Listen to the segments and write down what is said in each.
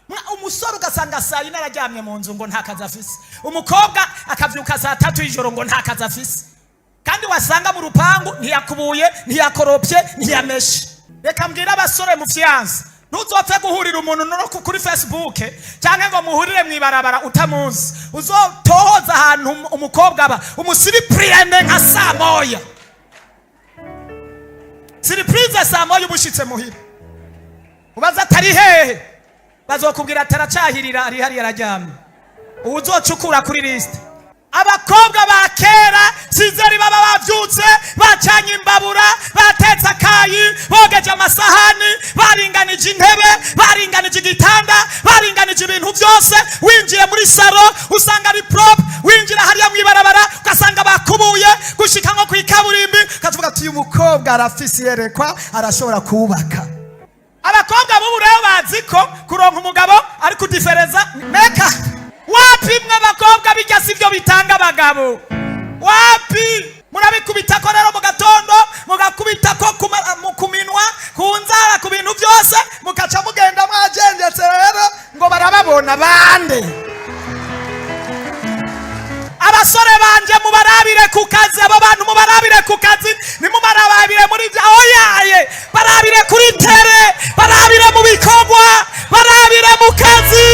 Umusore ugasanga saa 4 araryamye mu nzu ngo nta kazi afise, umukobwa akavyuka saa 3 y'ijoro ngo nta kazi afise, kandi wasanga mu rupangu ntiyakubuye, ntiyakoropye, ntiyameshe. Reka mbwire abasore mu fianse, ntuzopfe guhurira umuntu no kuri Facebook cyangwa ngo muhurire mw'ibarabara utamuzi. Uzotohoza ahantu umukobwa aba, umusurprendre nka saa 1, surprise saa 1 ubushitse muhira, ubaza atari hehe, bazokubwira ataracahirira, ari hariya araryamye. Uwuzocukura kuri liste. Abakobwa ba kera sizeri baba bavyutse, bacanye imbabura, batetse akayi, bogeje amasahani, baringanije intebe, baringanije igitanda, baringanije ibintu byose. Winjiye muri salon usanga ari propre, winjira hariya mw'ibarabara ugasanga bakubuye, gushika nko kw'ikaburimbi, ukavuga ati: "Uyu mukobwa arafise iyerekwa, arashobora kubaka." Abakobwa b'ubu rero bazi ko kuronka umugabo ari kudifereza meka. Wapi mwe abakobwa, bijya sivyo bitanga abagabo, wapi. Murabikubita ko rero mu gatondo, mugakubita ko ku minwa, ku nzara, ku bintu byose, mukaca mugenda mwajenjetse rero ngo barababona bande. Abasore banje, mubarabire ku kazi. Abo bantu mubarabire ku kazi, nimubarabire muri bya oyaye, barabire kuri terrain, barabire mu bikorwa, barabire mu kazi.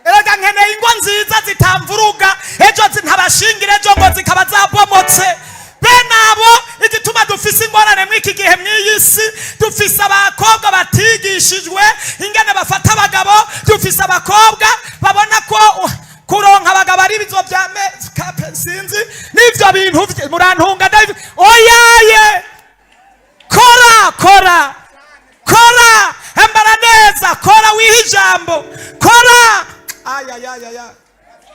Erega nkeneye ingo nziza zitamvuruga ejo, ntabashingira ejo ngo zikaba zabomotse. Bene abo, igituma dufise ingorane muri iki gihe mw'iyi si, dufise abakobwa batigishijwe ingene bafata abagabo, dufise abakobwa babona ko kuronka abagabo ari ibizo bya kape, sinzi n'ivyo bintu murantunga David. Oyaye, kora, kora, kora, ambara neza, kora, wihe ijambo, kora. Ayayayaya.